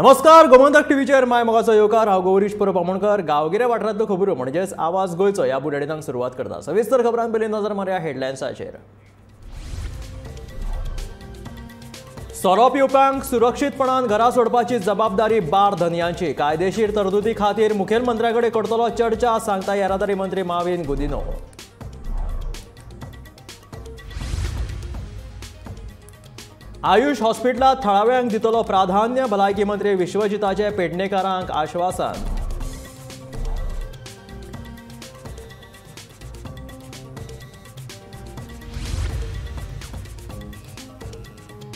नमस्कार, गोमंतक टीव्हीचेर my मोगाचो येवकार. हांव गौरीश परब आमोणकर. गांवगिऱ्या वाठारांतल्यो खबरो म्हणजेच आवाज गोंयचो ह्या बुलेटिनाक सुरवात करता. सविस्तर खबरां पयलीं नजर मारया हेडलायन्साचेर. सोरो पिवप्यांक सुरक्षीतपणान घरा सोडपाची जबाबदारी बार धनयांची. कायदेशीर तरतुदी खातीर मुखेलमंत्र्या कडेन करतलो चर्चा, सांगता येरादारी मंत्री माविन गुदिन्हो. आयुष हॉस्पिटलांत थळाव्यांक दितलो प्राधान्य, भलायकी मंत्री विश्वजिताचे पेडणेकारांक आश्वासन.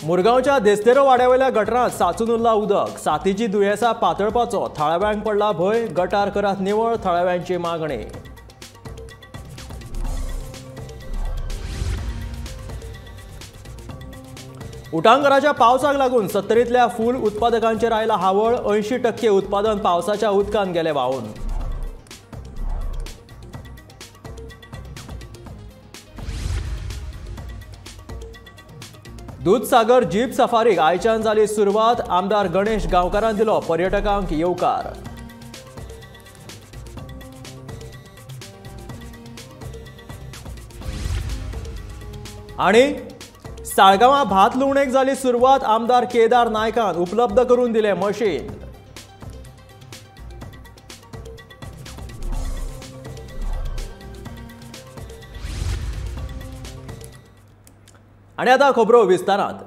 मुरगांवच्या देस्तेरो वाड्यावेल्या गटरांत साचून उरला उदक. साथीची दुयेंसां पातळपाचो थळाव्यांक पडला भंय. गटार करात निवळ, थळाव्यांची मागणी. उटांगराच्या पावसाक लागून सत्तरींतल्या फूल उत्पादकांचेर आयला हावळ. 80% उत्पादन पावसाच्या उदकान गेलें व्हांवून. दूदसागर जीप सफारीक आयच्यान जाली सुरवात. आमदार गणेश गांवकारान दिलो पर्यटकांक येवकार. आनी साळगांवां भात लुवणेक जाली सुरवात. आमदार केदार नायकान उपलब्ध करून दिलें मशीन. आनी आतां खबरो विस्तारांत.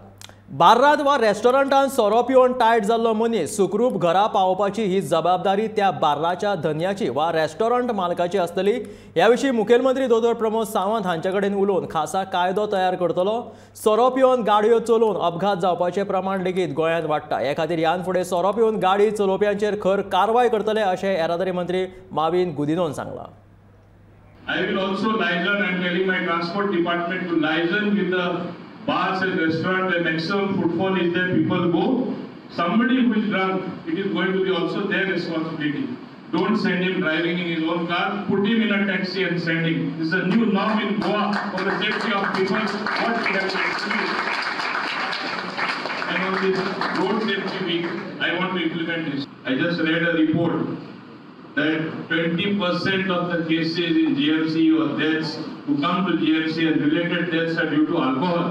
बार्रांत वा रेस्टॉरंटांत सोरो पिवन टायट जाल्लो मनीस सुखरूप घरा पावोवपाची ही जबाबदारी त्या बार्राच्या धनयाची वा रेस्टॉरंट मालकाची आसतली. ह्या विशीं मुखेलमंत्री दोतोर प्रमोद सावंत हांचे कडेन उलोवन खासा कायदो तयार करतलो. सोरो पिवन गाडयो चलोवन अपघात जावपाचें प्रमाण लेगीत गोंयांत वाडटा. हे खातीर ह्यान फुडें सोरो पिवन गाडी चलोवप्यांचेर खर कारवाय करतले अशें येरादारी मंत्री माविन गुदिन्होन सांगलां. I will also liaison and telling my transport department to liaison with the bars and restaurant, the maximum footfall is there, people go. Somebody who is drunk, it is going to be also their responsibility. Don't send him driving in his own car, put him in a taxi and send him. This is a new norm in Goa for the safety of people, what we have to execute. And on this road safety week, I want to implement this. I just read a report that 20% of the cases in GMC or deaths who come to GMC and related deaths are due to alcohol.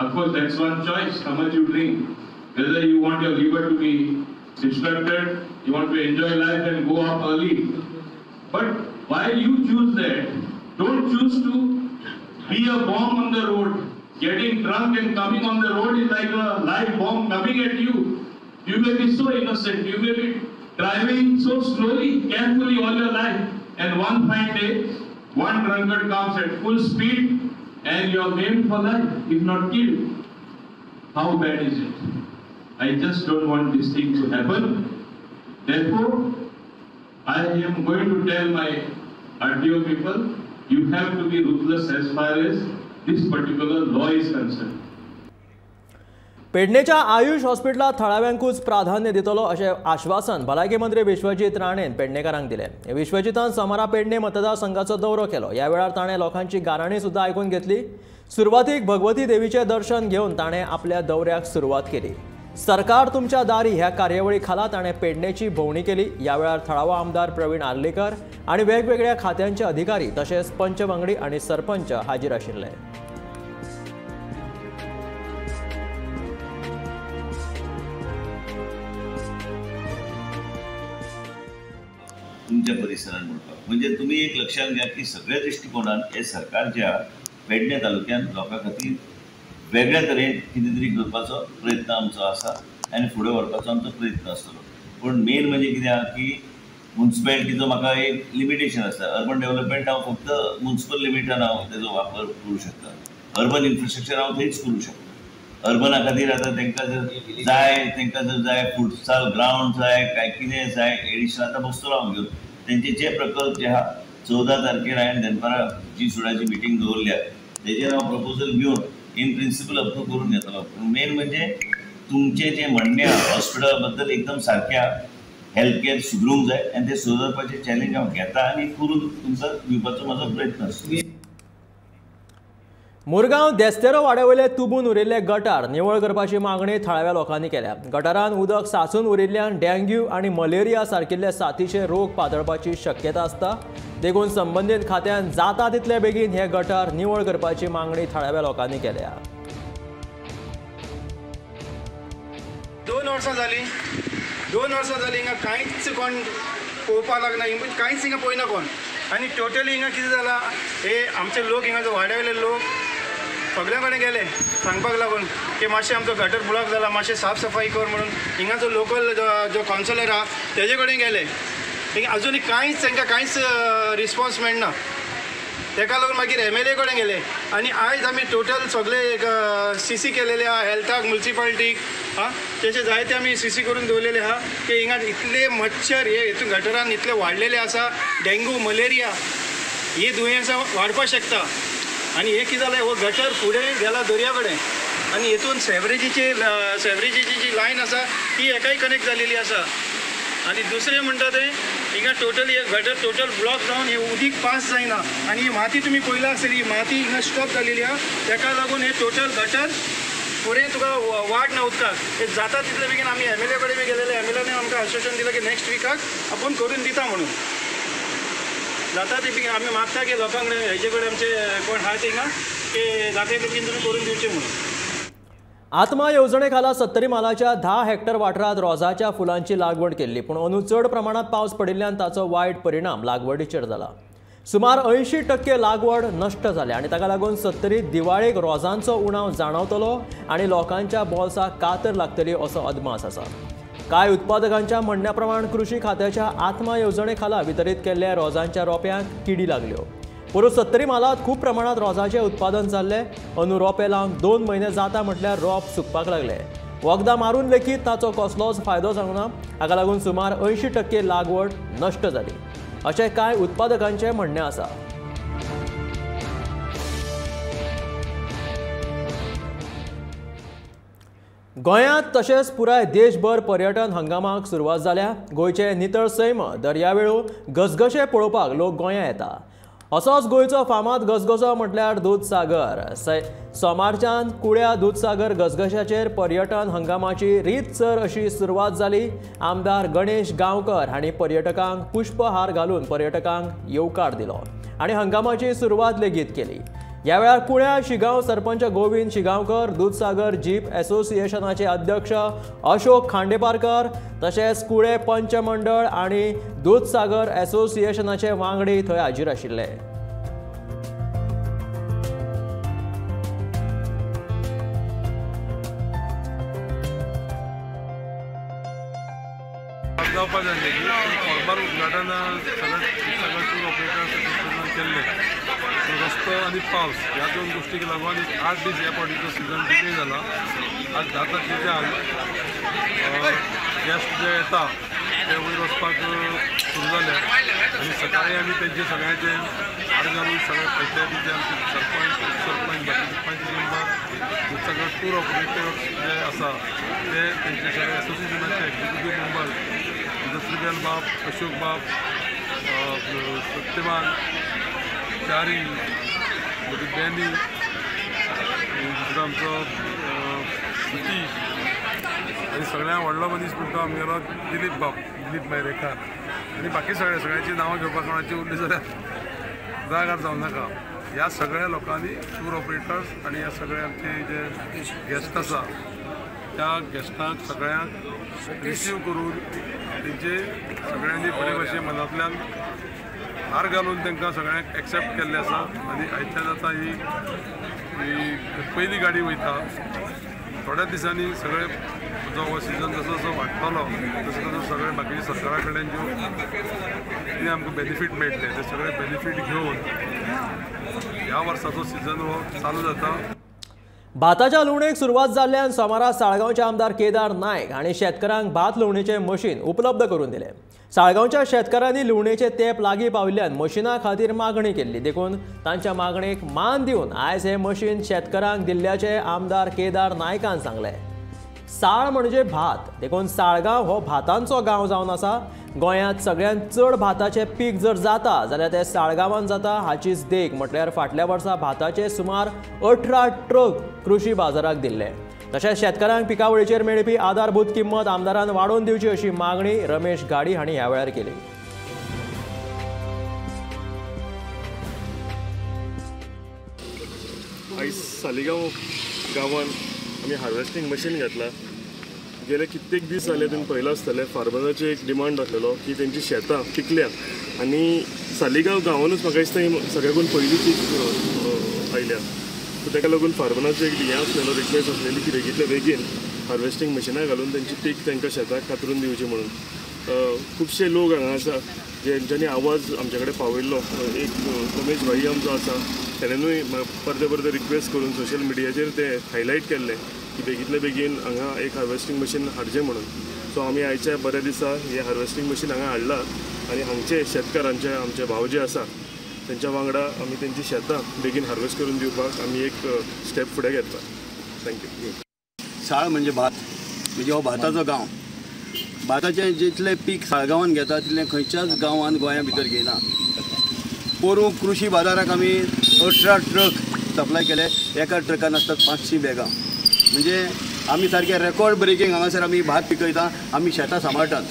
Of course, that's one choice, how much you drink. Whether you want your liver to be destructed, you want to enjoy life and go up early. But while you choose that, don't choose to be a bomb on the road. Getting drunk and coming on the road is like a live bomb coming at you. You may be so innocent, you may be driving so slowly, carefully all your life, and one fine day, one drunkard comes at full speed and you are maimed for life, if not killed. How bad is it? I just don't want this thing to happen. Therefore, I am going to tell my RTO people, you have to be ruthless as far as this particular law is concerned. पेडणेच्या Ayush हॉस्पिटलांत थळाव्यांकूच प्राधान्य दितलो अशें आश्वासन भलायकी मंत्री विश्वजीत राणेन पेडणेकारांक दिलें. विश्वजितान सोमारा पेडणे मतदारसंघाचो दौरो केलो. ह्या वेळार ताणें लोकांची गाराणी सुद्दां आयकून घेतली. सुरवातीक भगवती देवीचें दर्शन घेवन ताणें आपल्या दौऱ्याक सुरवात केली. सरकार तुमच्या दारी ह्या कार्यावळी खाला ताणें पेडणेची भोंवडी केली. ह्या वेळार थळावो आमदार प्रवीण आर्लेकर आनी वेगवेगळ्या खात्यांचे अधिकारी तशेंच पंच वांगडी आनी सरपंच हाजीर आशिल्ले. तुमच्या परिसरात म्हणपाक म्हणजे तुम्ही एक लक्षात घ्या की सगळ्या दृष्टिकोनान हे सरकारच्या पेडणे तालुक्यान लोकां खातीर वेगळ्या तरेन कितें तरी करपाचो प्रयत्न आमचो आसा आनी फुडें व्हरपाचो आमचो प्रयत्न आसतलो. पूण मेन म्हणजे कितें आहा की मुन्सिपेलिटीचो म्हाका एक लिमिटेशन आसता. अर्बन डेव्हलपमेंट हांव फक्त मुन्सिपल लिमिटान हांव तेजो वापर करूं शकता. अर्बन इन्फ्रास्ट्रक्चर हांव थंयच करूं शकता. अर्बना खातीर आतां तांकां जर जाय, तांकां जर जाय फुटसाल ग्रावंड जाय, काय कितें जाय एडिशनल आतां बसतलो हांव घेवन तेंचे जे प्रकल्प जे आहा 14 तारखेर हांवें दनपारां जी सुडाची मिटींग दवरल्या तेजेर हांव प्रपोजल घेवन इन प्रिंसिपल अप्रूव करून घेतलो. मेन म्हणजे तुमचें जें म्हणणें आहा हॉस्पिटला बद्दल एकदम सारकें आहा. हेल्थ केअर सुदरूंक जाय आनी तें सुदरपाचें चॅलेंज हांव घेता आनी करून तुमकां दिवपाचो म्हाजो प्रयत्न आसता. मुरगांव देस्तेरो वाड्यावयले तुबून उरिल्ले गटार निवळ करपाची मागणी थळाव्या लोकांनी केल्या. गटारान उदक साचून उरिल्ल्यान डेंग्यू आनी मलेरिया सारकिल्ले साथीचे रोग पातळपाची शक्यता आसता. देखून संबंदीत खात्यान जाता तितले बेगीन हे गटार निवळ करपाची मागणी थळाव्या लोकांनी केल्या. 2 वर्सां जाली, 2 वर्सां जाली हिंगा कांयच कोण पळोवपाक लागना, कांयच हिंगा पळयना कोण. आनी टोटली हिंगा कितें जालां, हे आमचे लोक हिंगा जो वाड्यावयले लोक सगळ्या कडेन गेले सांगपाक लागून की मातशें आमचो गटर ब्लॉक जाला, मातशें साफ सफाई कर म्हणून. हिंगा जो लोकल जो कावन्सिलर आहा तेजे कडेन गेले, अजून कांयच तांकां कांयच रिस्पॉन्स मेळना. ताका लागून मागीर MLA कडेन गेले आनी आयज आमी टोटल सगळे एक CC केलेले आहा हेल्थाक, मुन्सिपालिटीक, आं तशें जायते आमी CC करून दवरलेले आहा की हिंगा इतले मच्छर हे हितून गटरान इतले वाडलेले आसा, डेंगू मलेरिया ही दुयेंसां वाडपाक शकता. आनी हें कितें जालें, हो गटर फुडें गेला दर्या कडेन आनी हितून सेवरेजीची जी लायन आसा ती एकाय कनेक्ट जालेली आसा. आनी दुसरें म्हणटा तें हिंगा टोटली हे गटर टोटल ब्लॉक जावन हे उदीक पास जायना आनी ही माती तुमी पळयला आसतली, ही माती हिंगा स्टॉप जालेली आहा. ताका लागून हे टोटल गटर फुडें तुका वाट ना उदकाक. हे जाता तितले बेगीन आमी MLA कडेन बी गेलेले, MLA आमकां आश्वासन दिलां की नेक्स्ट विकाक आपूण करून दिता म्हणून. जाता ते बेगीन आमी मागता की लोकांक कडेन हेजे कडेन आमचे कोण आहा थिंगा की जाता तितले बेगीन तुमी करून दिवचे म्हणून. आत्मा येवजणे खाला सत्तरी म्हालाच्या 10 हेक्टर वाठारांत रोजाच्या फुलांची लागवड केल्ली, पूण अंदू चड प्रमाणात पावस पडिल्ल्यान ताचो वायट परिणाम लागवडीचेर जाला. सुमार 80% लागवड नश्ट जाल्या आनी ताका लागून सत्तरी दिवाळेक रोजांचो उणाव जाणवतलो आनी लोकांच्या बोल्साक कातर लागतली असो अदमास आसा. कांय उत्पादकांच्या म्हणण्या प्रमाण कृषी खात्याच्या आत्मा येवजणे खाला वितरीत केल्ल्या रोजांच्या रोप्यांक किडी लागल्यो. पोरूं सत्तरी म्हालांत खूब प्रमाणात रोजाचें उत्पादन जाल्लें. अंदू रोपे लावन 2 म्हयने जाता म्हटल्यार रोप सुकपाक लागले. वखदां मारून लेगीत ताचो कसलोच फायदो जावंक ना. हाका लागून सुमार 80% लागवड नश्ट जाली अशें कांय उत्पादकांचें म्हणणें आसा. गोंयांत तशेंच पुराय देशभर पर्यटन हंगामाक सुरवात जाल्या. गोंयचे नितळ सैम, दर्यावेळो, घसघशे पळोवपाक लोक गोंयां येता. असोच गोंयचो फामाद घसघसो म्हटल्यार दूदसागर. सोमारच्यान कुळ्या दूदसागर घसघश्याचेर पर्यटन हंगामाची रीतसर अशी सुरवात जाली. आमदार गणेश गांवकर हांणी पर्यटकांक पुष्पहार घालून पर्यटकांक येवकार दिलो आनी हंगामाची सुरवात लेगीत केली. ह्या वेळार कुळ्या शिगांव सरपंच गोविंद शिगांवकर, दूदसागर जीप एसोसिएशनाचे अध्यक्ष अशोक खांडेपारकर, तशेंच कुळे पंच मंडळ आनी दूदसागर एसोसिएशनाचे वांगडी थंय हाजीर आशिल्ले. फॉर्मल उद्घाटन सगळे टूर ऑपरेटर्स केल्ले. रस्तो आनी पावस ह्या 2 गोष्टीक लागून एक 8 दीस ह्या फावटीचो सिजन डिले जाला. आज 10 तारखेच्यान गेस्ट जे येता ते वयर वचपाक सुरू जाले आनी सकाळी आमी तेंचे सगळ्यांचे हार घालून सगळे पंचायतीचे आमचे सरपंच, उपसरपंच, बाकीचे पंच मेंबर, सगळे टूर ऑपरेटर्स जे आसा ते तेंचे सगळे एसोसिएशनाचे एक्झिक्युटीव मेंबर दत्तगल बाब, अशोक बाब, सत्यवान, चारी, मागीर बॅनी, दुसरो आमचो सतीश आनी सगळ्यांत व्हडलो मनीस म्हणटा आमगेलो दिलीप बाब, दिलीप मायरेकार आनी बाकी सगळे सगळ्यांची नांवां घेवपाक कोणाची उरली जाल्यार जागार जावं नाका. ह्या सगळ्या लोकांनी टूर ऑपरेटर्स आनी ह्या सगळे आमचे जे गेस्ट आसा त्या गेस्टांक सगळ्यांक रिसीव करून तेंचे सगळ्यांनी बरे भशेन मनांतल्यान हार घालून तांकां सगळ्यांक एक्सेप्ट केल्लें आसा. आनी आयच्यान आतां ही पयली गाडी वयता. थोड्या दिसांनी सगळे जो हो सिजन जसो जसो वाडटलो तसो तसो सगळे बाकीचे सरकारा कडल्यान ज्यो कितें आमकां बेनिफीट मेळटले ते सगळे बेनिफीट घेवन ह्या वर्साचो सिजन हो चालू जाता. भाताच्या लुवणेक सुरवात जाल्ल्यान सोमारा साळगांवचे आमदार केदार नायक हांणी शेतकारांक भात लुवणेचें मशीन उपलब्ध करून दिलें. साळगांवच्या शेतकारांनी लुवणेचे तेंप लागीं पाविल्ल्यान मशिना खातीर मागणी केल्ली, देखून तांच्या मागणेक मान दिवन आयज हें मशीन शेतकारांक दिल्ल्याचें आमदार केदार नायकान सांगलें. साळ म्हणजे भात, देखून साळगांव हो भातांचो गांव जावन आसा. गोंयांत सगळ्यांत चड भाताचें पीक जर जाता जाल्यार तें साळगांवांत जाता. हाचीच देख म्हटल्यार फाटल्या वर्सा भाताचे सुमार 18 ट्रक कृशी बाजाराक दिल्ले. तशेंच शेतकारांक पिकावळीचेर मेळपी आधारभूत किंमत आमदारान वाडोवन दिवची अशी मागणी रमेश घाडी हांणी ह्या वेळार केली. आयज सालिगांव गांवान आमी हार्वेस्टींग मशीन घेतला. गेले कित्येक दीस जाले तुमी पळयलां आसतलें, फार्मराचो एक डिमांड आसलेलो की तेंची शेतां पिकल्या आनी सालिगांव गांवानूच म्हाका दिसता ही सगळ्याकून पयली पीक आयल्या. सो ताका लागून फार्मराचो एक हें आसलेलो, रिक्वेस्ट आसलेली की बेगींतल्या बेगीन हार्वेस्टींग मशिनां घालून तेंची पीक तांकां शेताक कातरून दिवची म्हणून. खुबशे लोक हांगा आसा जेंच्यांनी आवाज आमचे कडेन पावयल्लो. एक रमेश भाई आमचो आसा, तेणेनूय परते परते रिक्वेस्ट करून सोशल मिडियाचेर ते हायलायट केल्ले की बेगींतल्या बेगीन हांगा एक हार्वेस्टींग मशीन हाडचें म्हणून. सो आमी आयच्या बऱ्या दिसा हें हार्वेस्टींग मशीन हांगा हाडलां आनी हांगचे शेतकारांचे आमचे भाव जे आसा तेंच्या वांगडा आमी तेंची शेतां बेगीन हार्वेस्ट करून दिवपाक आमी एक स्टेप फुडें घेतला. Thank you. साळ म्हणजे भात, म्हणजे हो भाताचो गांव. भाताचें जितलें पीक साळगांवान घेता तितलें खंयच्याच गांवान गोंया भितर घेयना. पोरूं कृशी बाजाराक आमी 18 ट्रक सप्लाय केले. एका ट्रकान आसतात 500 बॅगां. म्हणजे आमी सारकें रेकॉर्ड ब्रेकींग हांगासर आमी भात पिकयता, आमी शेतां सांबाळटात.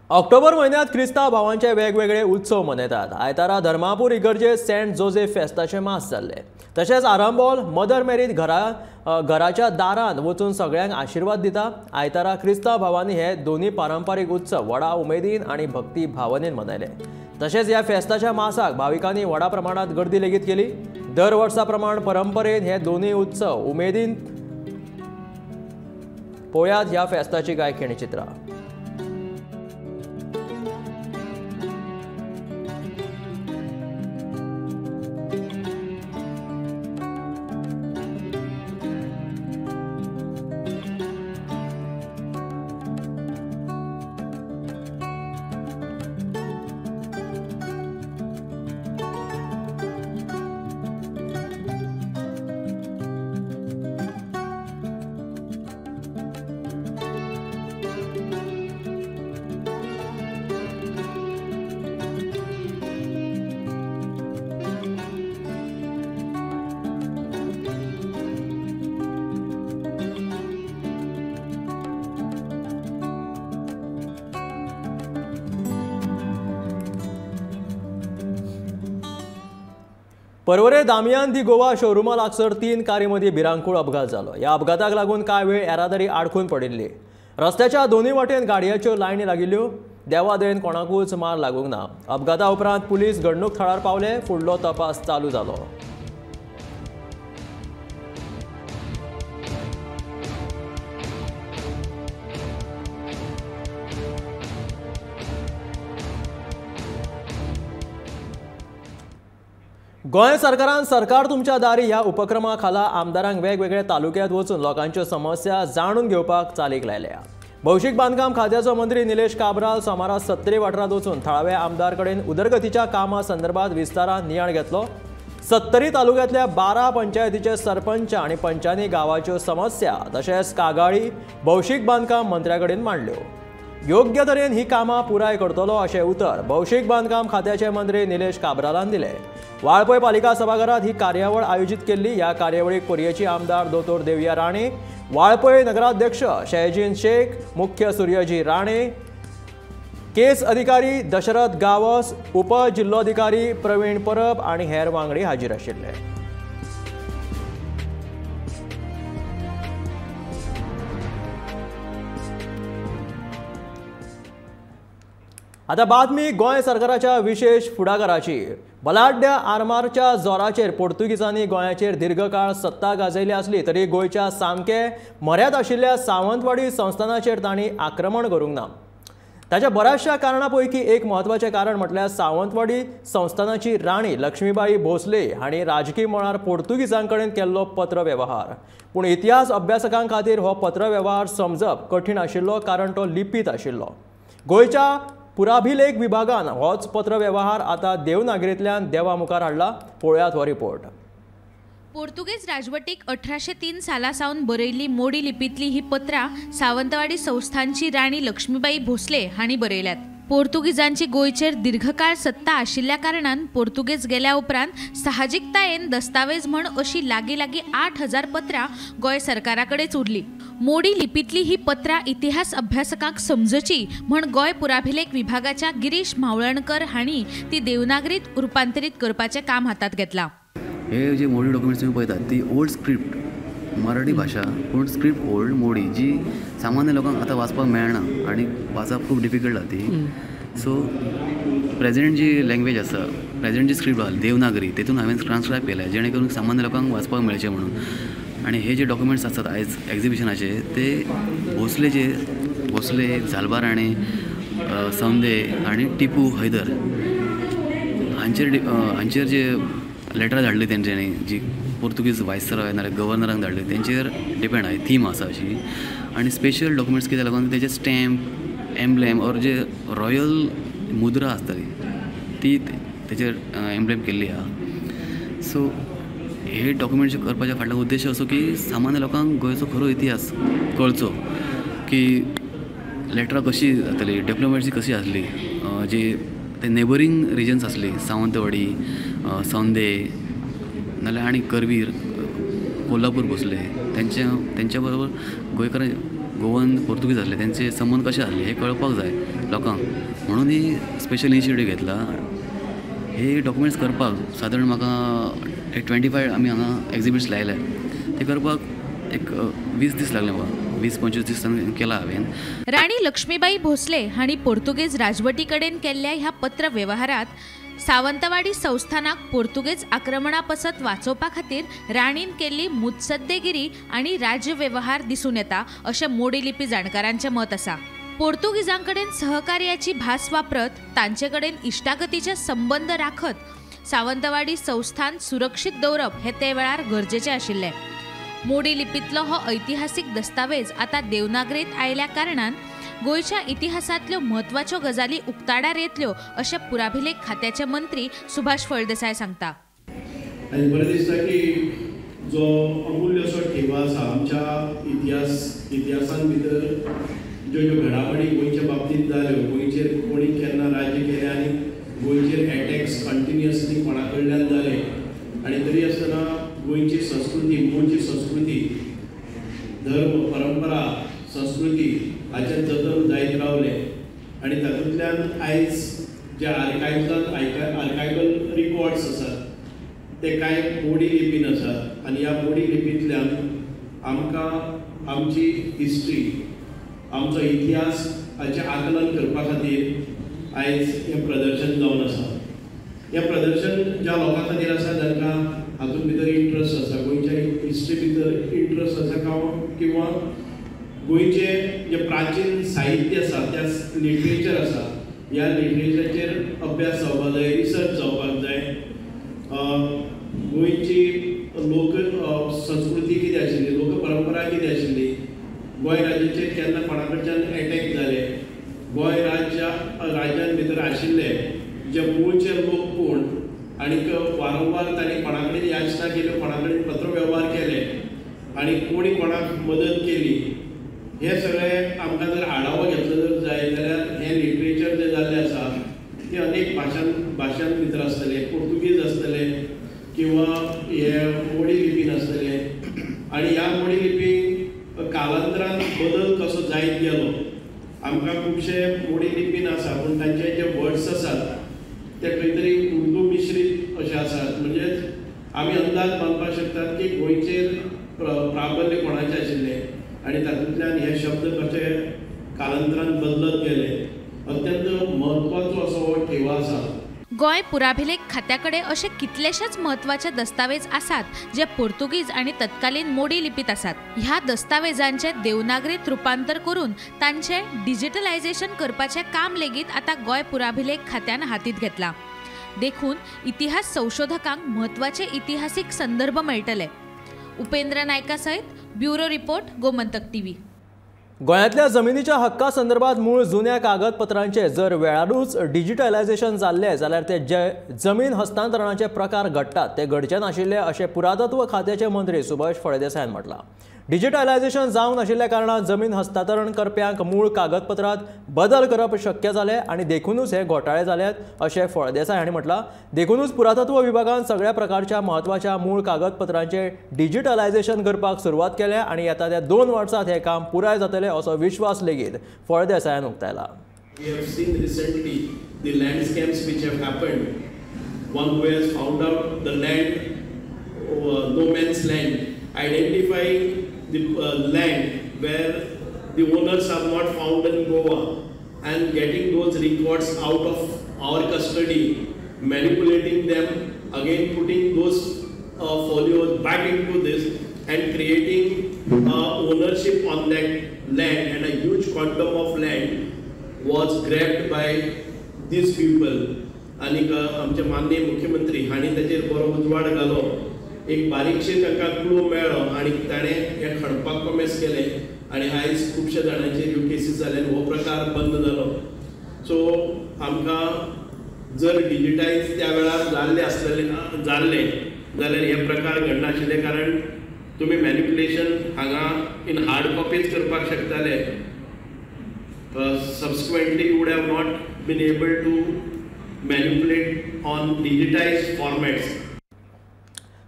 ऑक्टोबर म्हयन्यांत क्रिस्तांव भावांचे वेगवेगळे उत्सव मनयतात. आयतारा धर्मापूर इगर्जेत सेंट जोसेफ फेस्ताचें मास जाल्लें. तशेंच आरांबोल मदर मेरीत घराच्या दारांत वचून सगळ्यांक आशिर्वाद दिता. आयतारा क्रिस्तांव भावांनी हे दोनूय पारंपारीक उत्सव व्हडा उमेदीन आनी भक्ती भावनेन मनयले. तशेंच ह्या फेस्ताच्या मासाक भाविकांनी व्हडा प्रमाणांत गर्दी लेगीत केली. दर वर्सा प्रमाण परंपरेन हे दोनूय उत्सव उमेदीन पळयात ह्या फेस्ताची कांय खिणचित्रां. पर्वरे दामियान दी गोवा शोरुमा लागसर 3 कारी मदीं भिरांकूळ अपघात जालो. ह्या अपघाताक लागून कांय वेळ येरादारी आडखून पडिल्ली. रस्त्याच्या दोनूय वाटेन गाडयांच्यो लायनी लागिल्ल्यो. देवादयेन कोणाकूच मार लागूंक ना. अपघाता उपरांत पुलीस घडणूक थळार पावले. फुडलो तपास चालू जालो. गोंय सरकारान सरकार तुमच्या दारी ह्या उपक्रमा खाला आमदारांक वेगवेगळ्या तालुक्यांत वचून लोकांच्यो समस्या जाणून घेवपाक चालीक लायल्या. भौशीक बांदकाम खात्याचो मंत्री निलेश काब्राल सोमारा सत्तरी वाठारांत वचून थळाव्या आमदार कडेन उदरगतीच्या कामां संदर्भात विस्तारान नियाळ घेतलो. सत्तरी तालुक्यांतल्या 12 पंचायतीचे सरपंच आनी पंचांनी गांवाच्यो समस्या तशेंच कागाळी भौशीक बांदकाम मंत्र्या कडेन मांडल्यो. योग्य तरेन ही कामां पुराय करतलो अशें उतर भौशीक बांदकाम खात्याचे मंत्री निलेश काब्रालान दिलें. वाळपय पालिका सभाघरात ही कार्यावळ आयोजित केल्ली. ह्या कार्यावळीक पर्येची आमदार दोतोर देविया राणे, वाळपय नगराध्यक्ष शहजीन शेख, मुख्य सूर्यजी राणे, केस अधिकारी दशरथ गावस, उपजिल्लोधिकारी प्रवीण परब आनी हेर वांगडी हाजीर आशिल्ले. आता बातमी गोंय सरकाराच्या विशेष फुडाकाराची. बलाढ्य आरमारच्या जोराचेर पोर्तुगीजांनी गोंयाचेर दीर्घकाळ सत्ता गाजयली आसली तरी गोंयच्या सामके म्हऱ्यांत आशिल्ल्या सावंतवाडी संस्थानाचेर तांणी आक्रमण करूंक ना. ताच्या बऱ्याचशा कारणां पैकी एक म्हत्वाचें कारण म्हटल्यार सावंतवाडी संस्थानाची राणी लक्ष्मीबाई भोसले हांणी राजकी मळार पोर्तुगीजां कडेन केल्लो पत्र वेव्हार. पूण इतिहास अभ्यासकां खातीर हो पत्र वेव्हार समजप कठीण आशिल्लो कारण तो लिपीत आशिल्लो. गोंयच्या पुराभिलेख विभागान होच पत्र वेव्हार आतां देवनागरींतल्यान देवा मुखार हाडला. पळयात हो रिपोर्ट. पोर्तुगेज राजवटीक 1803 साला सावन बरयल्ली मोडी लिपींतली ही पत्रां सावंतवाडी संस्थांची राणी लक्ष्मीबाई भोसले हांणी बरयल्यात. पोर्तुगीजांची गोंयचेर दीर्घकाळ सत्ता आशिल्ल्या कारणान पोर्तुगेज गेल्या उपरांत साहजिकतायेन दस्तावेज म्हण अशी लागीं लागीं 8000 पत्रां गोंय सरकारा कडेच उरली. मोडी लिपींतली ही पत्रां इतिहास अभ्यासकांक समजची म्हण गोंय पुराभिलेख विभागाच्या गिरीश म्हावळणकर हांणी ती देवनागरीत रुपांतरीत करपाचें काम हातांत घेतलां. हे जे मोडी डॉक्युमेंट्स तुम्ही पळयतात ती ओल्ड स्क्रिप्ट मराठी भाशा, पूण स्क्रिप्ट ओल्ड मोडी जी सामान्य लोकांक आतां वाचपाक मेळना आनी वाचप खूब डिफिकल्ट जाता ती. सो प्रेजेंट जी लँग्वेज आसा, प्रेजेंट जी स्क्रिप्ट आसा देवनागरी, तेतून हांवें ट्रान्सक्रायब केल्या जेणे करून सामान्य लोकांक वाचपाक मेळचें म्हणून. आनी हे जे डॉक्युमेंट्स आसात आयज एग्जिबिशनाचे ते भोसले, जे भोसले, झालबा राणे, सौंदे आनी टिपू हैदर हांचेर हांचेर जे लेटरां धाडली तेंच्यांनी, जी पोर्तुगीज वायसरॉय नाल्यार गव्हर्नरांक धाडली तेंचेर डिपेंड आहा थीम आसा अशी. आनी स्पेशल डॉक्युमेंट्स कित्याक लागून तेजे stamp, emblem or J royal मुद्रा आसताली ती तेचेर एम्ब्लेम केल्ली आहा. सो हे डॉक्युमेंट्स करपाच्या फाटलो उद्देश असो की सामान्य लोकांक गोंयचो खरो इतिहास कळचो, की लेटरां कशी जाताली, डिप्लोमॅसी कशी आसली, जी ते नेबरींग रिजन्स आसली सावंतवाडी, सौंदे नाल्यार आनी करवीर, कोल्हापूर भोसले तेंच्या बरोबर गोंयकार गोवन पोर्तुगीज आसले तेंचे संबंद कशे आसले हे कळपाक जाय लोकांक, म्हणून ही स्पेशल इनिशिएटीव घेतला. हे डॉक्युमेंट्स करपाक सादारण म्हाका एक 25 आमी हांगा एग्जिबिट्स लायले ते करपाक एक 20 दीस लागले म्हाका, 20-25 दीस केला हांवें. राणी लक्ष्मीबाई भोसले हांणी पोर्तुगेज राजवटी कडेन केल्ल्या ह्या पत्र व्यवहारात सावंतवाडी संस्थानाक पोर्तुगेज आक्रमणा पसत वाचोवपा खातीर राणीन केल्ली मुत्सद्देगिरी आनी राज्यवेव्हार दिसून येता अशें मोडी लिपी जाणकारांचें मत आसा. पोर्तुगीजां कडेन सहकार्याची भास वापरत तांचे कडेन इश्टागतीचे संबंद राखत सावंतवाडी संस्थान सुरक्षीत दवरप हे ते वेळार गरजेचें आशिल्लें. मोडी लिपींतलो हो ऐतिहासीक दस्तावेज आतां देवनागरीत आयल्या कारणान गोंयच्या इतिहासांतल्यो म्हत्वाच्यो गजाली उक्ताडार येतल्यो अशें पुराभिलेख खात्याचे मंत्री सुभाष फळदेसाय सांगता. आनी बरें दिसता की जो अमूल्य असो ठेवा आसा आमच्या इतिहासान भितर ज्यो ज्यो घडामोडी गोंयच्या बाबतींत जाल्यो, गोंयचेर कोणी केन्ना राज्य केलें आनी गोंयचेर एटॅक्स कंटिन्युअसली कोणा कडल्यान जाले आनी तरी आसतना गोंयची संस्कृती, मूळची संस्कृती, धर्म, परंपरा, संस्कृती हाचें जतन जायत रावलें आनी तातूंतल्यान आयज जे आर्कायव्सान आर्कायवल रिकॉर्ड्स आसात ते कांय मोडी लिपीन आसात आनी ह्या मोडी लिपींतल्यान आमकां आमची हिस्ट्री, आमचो इतिहास हाचें आकलन करपा खातीर आयज हें प्रदर्शन जावन आसा. हें प्रदर्शन ज्या लोकां खातीर आसा जांकां हातूंत भितर इंट्रस्ट आसा, गोंयच्या हिस्ट्री भितर इंट्रस्ट आसा किंवा गोंयचें जें प्राचीन साहित्य आसा, त्या लिटरेचर आसा, ह्या लिटरेचराचेर अभ्यास जावपाक जाय, रिसर्च जावपाक जाय. गोंयची लोक संस्कृती कितें आशिल्ली, लोक परंपरा कितें आशिल्ली, गोंय राज्याचेर केन्ना कोणा कडच्यान एटॅक जाले, गोंय राज्यान भितर आशिल्ले जे मूळचे लोक कोण आनी वारंवार तांणी कोणा कडेन याचना केल्यो, कोणा कडेन पत्रवेव्हार केले आनी कोणी कोणाक मदत केली, हे सगळें आमकां जर आढावो घेतलो जर जाय जाल्यार हें लिटरेचर जें जाल्लें आसा तें अनेक भाशां भितर आसतलें, पोर्तुगीज आसतलें किंवा हे मोडी लिपीन आसतलें आनी ह्या मोडी लिपीन कालांतरान बदल कसो जायत गेलो. आमकां खुबशे मोडी लिपीन आसा पूण तांचे जे वर्ड्स आसात ते खंय तरी उर्दू मिश्रीत अशे आसात, म्हणजेच आमी अंदाज बांदपाक शकतात की गोंयचेर प्राबल्य कोणाचें आशिल्लें आनी तातूंतल्यान हे शब्द कशे कालांतरान बदलत गेले. अत्यंत म्हत्वाचो असो हो ठेवा आसा. गोंय पुराभिलेख खात्या कडेन अशे कितलेशेच म्हत्वाचे दस्तावेज आसात जे पोर्तुगीज आनी तत्कालीन मोडी लिपीत आसात. ह्या दस्तावेजांचे देवनागरीत रुपांतर करून तांचे डिजिटलायझेशन करपाचें काम लेगीत आतां गोंय पुराभिलेख खात्यान हातींत घेतलां. देखून इतिहास संशोधकांक म्हत्वाचे इतिहासीक संदर्भ मेळटले. उपेंद्र नायका सयत ब्युरो रिपोर्ट, गोमंतक टीव्ही. गोंयांतल्या जमिनीच्या हक्का संदर्भात मूळ जुन्या कागदपत्रांचे जर वेळारूच डिजिटलायझेशन जाल्लें जाल्यार ते जे जमीन हस्तांतरणाचे प्रकार घडटात ते घडचे नाशिल्ले अशें पुरातत्व खात्याचे मंत्री सुभाष फळदेसायान म्हटलां। डिजिटलायझेशन जावंक नाशिल्ल्या कारणान जमीन हस्तांतरण करप्यांक मूळ कागदपत्रांत बदल करप शक्य जालें आनी देखूनच हे घोटाळे जाल्यात अशें फळदेसाय हांणी म्हटलां। देखूनच पुरातत्व विभागान सगळ्या प्रकारच्या म्हत्वाच्या मूळ कागदपत्रांचें डिजिटलायझेशन करपाक सुरवात केल्या आनी येता त्या 2 वर्सांत हें काम पुराय जातलें असो विश्वास लेगीत फळदेसायान उक्तायला। We have seen recently the land scams which have happened. One who has found out the land, no man's land, identifying the land where the owners are not found in Goa and getting those records out of our custody, manipulating them, again putting those folios back into this and creating ownership on that land, and a huge quantum of land was grabbed by these people. आनीक आमचे माननीय मुख्यमंत्री हांणी ताचेर बरो उजवाड घालो, एक बारीकशे तांकां क्लू मेळ्ळो आनी ताणें हें खणपाक कॉमेस केलें आनी आयज खुबश्या जाणांचेर ह्यो केसीस जाले आनी हो प्रकार बंद जालो। सो आमकां जर डिजिटायज त्या वेळार जाल्लें आसतलें जाल्लें जाल्यार हे प्रकार घडनाशिल्ले, कारण तुमी मॅनिपुलेशन हांगा इन हार्ड कॉपीज करपाक शकताले। Subsequently you would have not been able to manipulate on digitized formats.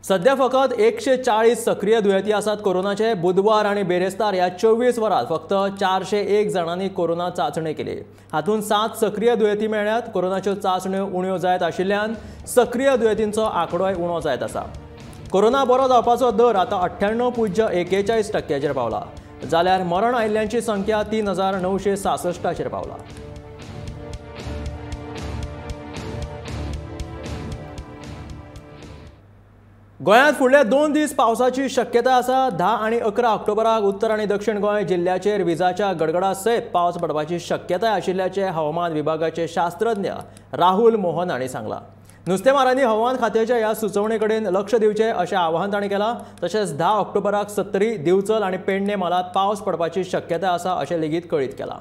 सध्या फकत 140 सक्रीय दुयेंती आसात कोरोनाचे। बुधवार आनी बेरेस्तार ह्या 24 वरांत फक्त 401 जाणांनी कोरोना चांचणी केली। हातूंत 7 सक्रीय दुयेंती मेळ्ळ्यात। कोरोनाच्यो चांचण्यो उण्यो जायत आशिल्ल्यान सक्रीय दुयेंतींचो आंकडोय उणो जायत आसा। कोरोना बरो जावपाचो दर आतां 98.41% पावला, जाल्यार मरण आयिल्ल्यांची संख्या 3966 पावला। गोंयांत फुडले 2 दीस पावसाची शक्यता आसा। 10 आनी 11 ऑक्टोबराक उत्तर आनी दक्षिण गोंय जिल्ल्याचेर विजाच्या गडगडा सयत पावस पडपाची शक्यताय आशिल्ल्याचें हवामान विभागाचे शास्त्रज्ञ राहुल मोहन हांणी सांगलां। नुस्तेमारांनी हवामान खात्याच्या ह्या सुचोवणे कडेन लक्ष दिवचें अशें आवाहन तांणी केलां। तशेंच 10 ऑक्टोबराक सत्तरी, दिवचल आनी पेडणे म्हालांत पावस पडपाची शक्यताय आसा अशें लेगीत कळीत केलां।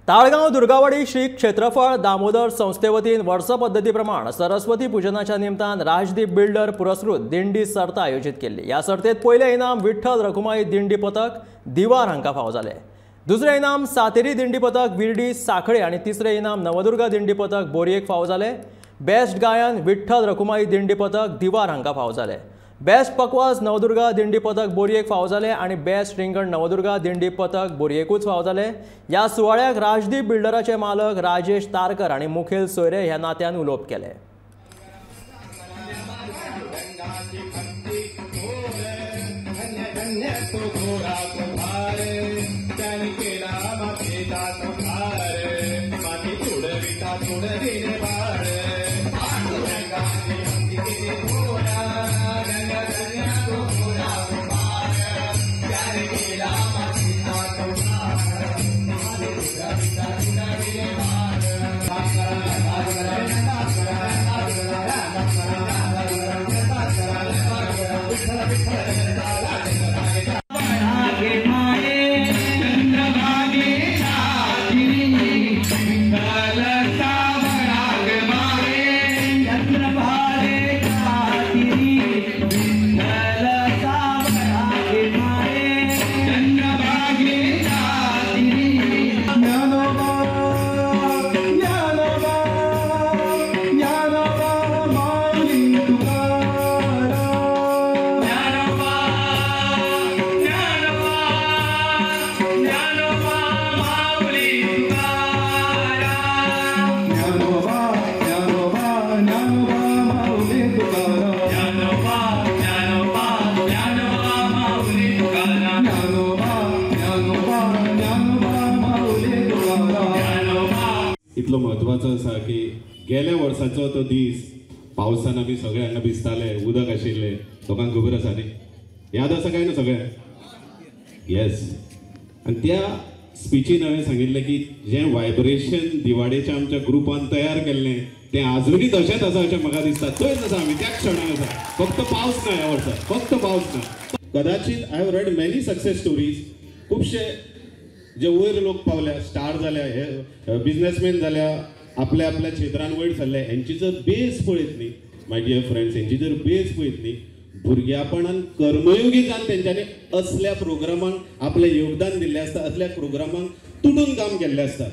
ताळगांव दुर्गावाडी श्री क्षेत्रफळ दामोदर संस्थे वतीन वर्स पद्दती प्रमाण सरस्वती पुजनाच्या निमतान राजदीप बिल्डर पुरस्कृत दिंडी सर्त आयोजीत केल्ली। ह्या सर्तेत पयलें इनाम विठ्ठल रघुमाई दिंडी पथक दिवार हांकां फावो जालें। दुसरें इनाम सातेरी दिंडी पथक विर्डी साखळे आनी तिसरें इनाम नवदुर्गा दिंडी पथक बोरयेक फावो जालें। बेस्ट गायन विठ्ठल रघुमाई दिंडी पथक दिवार हांकां फावो जालें। बेस्ट पकवाज नवदुर्गा दिंडी पथक बोरयेक फावो जालें आनी बेस्ट रिंगण नवदुर्गा दिंडी पथक बोरयेकूच फावो जालें। ह्या सुवाळ्याक राजदीप बिल्डराचे मालक राजेश तारकर आनी मुखेल सोयरे ह्या नात्यान उलोवप केलें। इतलो म्हत्वाचो आसा की गेल्या वर्साचो तो दीस पावसान आमी सगळे हांगा भिजताले, उदक आशिल्लें, लोकांक खबर आसा न्ही, याद आसा काय ना सगळ्यांक? येस, आनी त्या स्पिचीन हांवें सांगिल्लें की जें वायब्रेशन दिवाडेच्या आमच्या ग्रुपान तयार केल्लें तें आजुनूय तशेंच आसा अशें म्हाका दिसता. थंयच आसा आमी, त्याच क्षणाक आसा, फक्त पावस ना ह्या वर्सा, फक्त पावस ना. कदाचित I have read many success stories, खुबशे जे वयर लोक पावल्या, स्टार जाल्या, हे बिजनेसमॅन जाल्या, आपल्या आपल्या क्षेत्रान वयर सरले, हेंची जर बेस पळयत न्ही my dear friends, हेंची जर बेस पळयत न्ही, भुरग्यापणान कर्मयोगी जावन तेंच्यांनी असल्या प्रोग्रामांक आपलें योगदान दिल्लें आसता, असल्या प्रोग्रामांक तुटून काम केल्लें आसता.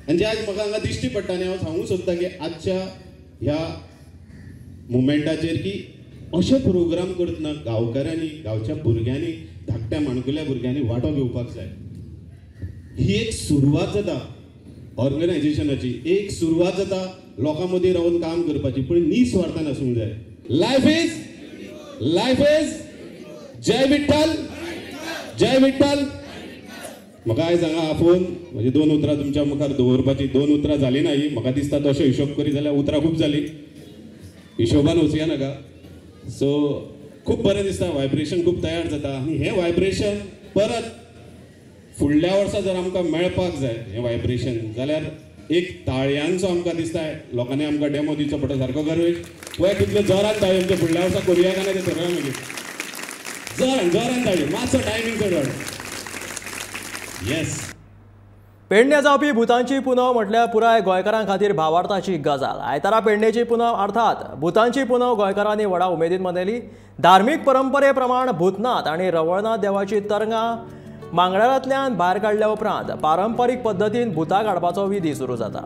आनी जें आयज म्हाका हांगा दिश्टी पडटा, आनी हांव सांगूंक सोदतां की आजच्या ह्या मुमेंटाचेर की अशे प्रोग्राम करतना गांवकारांनी, गांवच्या भुरग्यांनी, धाकट्या माणकुल्या भुरग्यांनी वांटो घेवपाक जाय. ही एक सुरवात जाता ऑर्गनायझेशनाची, एक सुरवात जाता लोकां मदीं रावन काम करपाची, पूण निस्वार्थान आसूंक जाय. Life is, life is. जय विठ्ठल, जय विठ्ठल. म्हाका आयज हांगा आपोवन म्हजी दोन उतरां तुमच्या मुखार दवरपाची, दोन उतरां जाली ना ही, म्हाका दिसता तशें हिशोब करी जाल्यार उतरां खूब जाली, हिशोबान वचया नाका. सो खूब बरें दिसता, वायब्रेशन खूब तयार जाता आनी हें वायब्रेशन परत फुडल्या वर्सा जर आमकां मेळपाक जाय हें वायब्रेशन जाल्यार एक ताळयांचो आमकां दिसता लोकांनी आमकां डेमो दिवचो पडटा सारको गरवेश पळय कितले जोरान ताळयो आमच्या फुडल्या वर्सा करुया काय ना तें थरोवया मागीर. जोरान जोरान ताळयो, मातसो टायमींग चड वाड. येस. पेडणे जावपी भुतांची पुनव म्हटल्यार पुराय गोंयकारां खातीर भावार्थाची गजाल. आयतारा पेडणेची पुनव अर्थात भुतांची पुनव गोंयकारांनी व्हडा उमेदीन मनयली. धार्मीक परंपरे प्रमाण भूतनाथ आनी रवळनाथ देवाची तरंगां मांगडारांतल्यान भायर काडल्या उपरांत पारंपरीक पद्दतीन भुतां काडपाचो विधी सुरू जाता.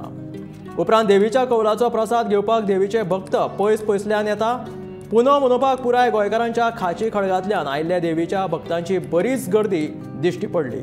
उपरांत देवीच्या कौलाचो प्रसाद घेवपाक देवीचे भक्त पयस पयसल्यान येता. पुनव मनोवपाक पुराय गोंयकारांच्या खाची खडगांतल्यान आयिल्ल्या देवीच्या भक्तांची बरीच गर्दी दिश्टी पडली.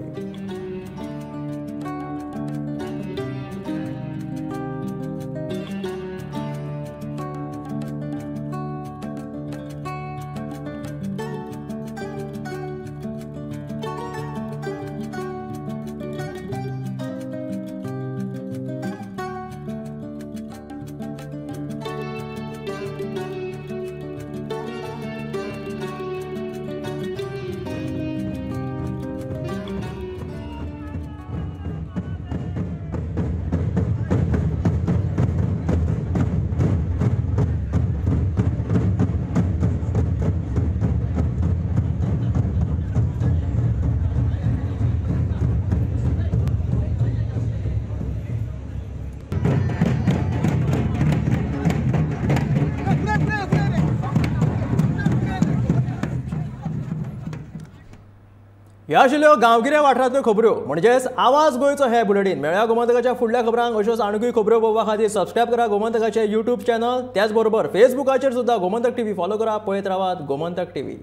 ह्या आशिल्ल्यो गांवगिऱ्या वाठारांतल्यो खबऱ्यो म्हणजेच आवाज गोंयचो हे बुलेटीन. मेळया गोमंतकाच्या फुडल्या खबरांक. अश्योच आनीकूय खबऱ्यो पळोवपा खातीर सबस्क्रायब करा गोमंतकाचे यूट्यूब चॅनल, त्याच बरोबर फेसबुकाचेर सुद्दां गोमंतक टीव्ही फॉलो करा. पळयत रावात गोमंतक टीव्ही.